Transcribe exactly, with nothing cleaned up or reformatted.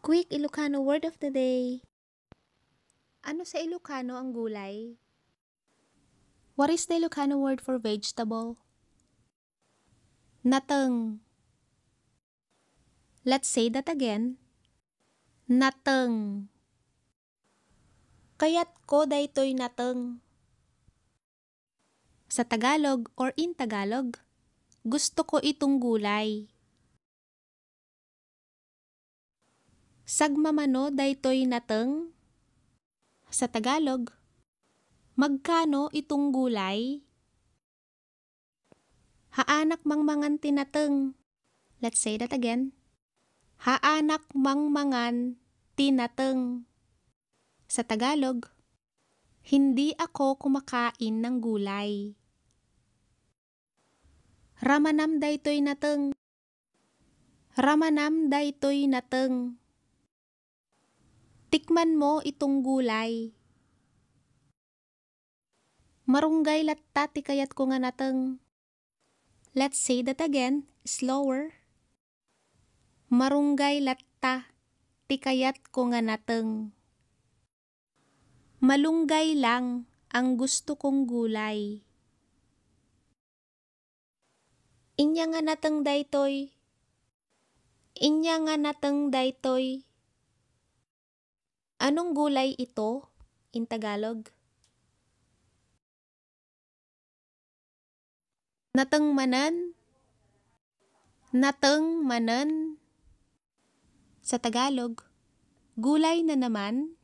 Quick Ilocano word of the day. Ano sa Ilocano ang gulay? What is the Ilocano word for vegetable? Nateng. Let's say that again. Nateng. Kayatko daytoy nateng. Sa Tagalog or in Tagalog, gusto ko itong gulay. Sagmamano daytoy nateng? Sa Tagalog, magkano itong gulay? Haanak mangmangan ti nateng. Let's say that again. Haanak mangmangan ti nateng. Sa Tagalog, hindi ako kumakain ng gulay. Ramanam daytoy nateng. Ramanam daytoy nateng. Tikman mo itong gulay. Marunggay latta ti kayatko nga nateng. Let's say that again, slower. Marunggay latta ti kayatko nga nateng. Malunggay lang ang gusto kong gulay. Inya nga nateng daytoy. Inya nga nateng daytoy. Anong gulay ito in Tagalog? Nateng manen. Nateng manen. Sa Tagalog, gulay na naman.